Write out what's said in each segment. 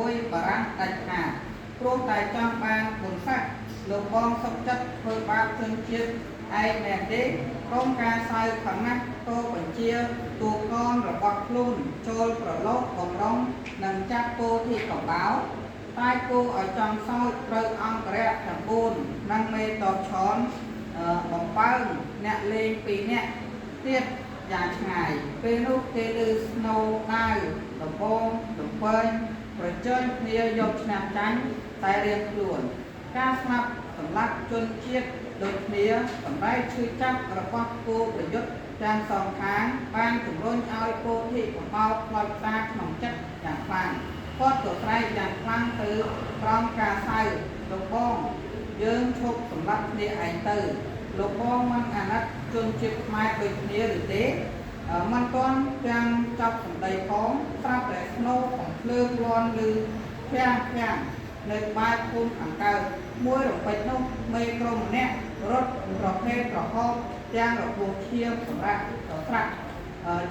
ជាមួយបារាំងដាច់ខាតព្រោះតែចង់បានបុណ្យស័ក្តិលោកបងសុខចិត្តធ្វើបាបជនជាតិឯងមែនទេក្រុមការសៅខឹងណាស់ក៏បញ្ជាតួកនរបស់ខ្លួនចូលប្រឡូកបំរុងនិងចាប់ពោធិកំបោរតែគួរឲ្យចង់សោចត្រូវអង្គរៈទាំង4និងមេតបឆនបំពើងអ្នកលេង2នាក់ទៀតយ៉ាងឆ្ងាយពេលនោះគេឮស្នូដាវដំបងដំពែងប្រជែងគ្នាយកឈ្នះចាញ់តែរៀងខ្លួនការស្លាប់សម្លាប់ជនជាតិដូចគ្នាសម្ដែងឈឺចាប់របស់គូប្រយុទ្ធទាំងសងខាងបានជំរុញឲ្យពោធិកំបោរខ្លោចផ្សាក្នុងចិត្តយ៉ាងខ្លាំងគាត់ក៏ស្រែកយ៉ាងខ្លាំងទៅក្រោមការសៅលោកបងយើងឈប់សម្លាប់គ្នាឯងទៅលោកបងមិនអាណិតជនជាតិខ្មែរដូចគ្នាឬទេមិនទាន់ទាំងចប់សម្ដីផងស្រាប់តែស្នូកំភ្លើងលាន់ឬភាំងភាំងនៅក្បែរភូមិខាងកើតមួយរំពេចនោះមេក្រុមម្នាក់រត់ប្រភេទក្រហមទាំងរបួសឈាមសម្រាប់ស្រាក់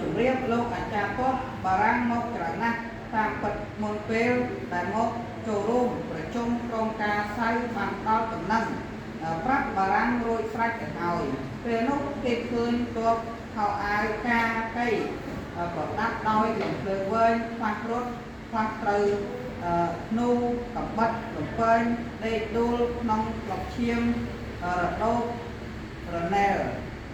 ជំរាបលោកអាចារ្យគាត់បារាំងមកច្រើនណាស់តាមពិតមុនពេលដែលមកចូលរួមប្រជុំក្រុមការសៅបានដល់ដំណឹងប្រាប់បារាំងរួចស្រេចទៅហើយពេលនោះគេឃើញទ័ពខោអាវកាកៃប្រដាប់ដោយលំភ្លើងវែងខ្លះរត់ខ្លះត្រូវធ្នូកំបិតលំពែងដេកដួលក្នុងក្លុកឈាមរដូបរណែល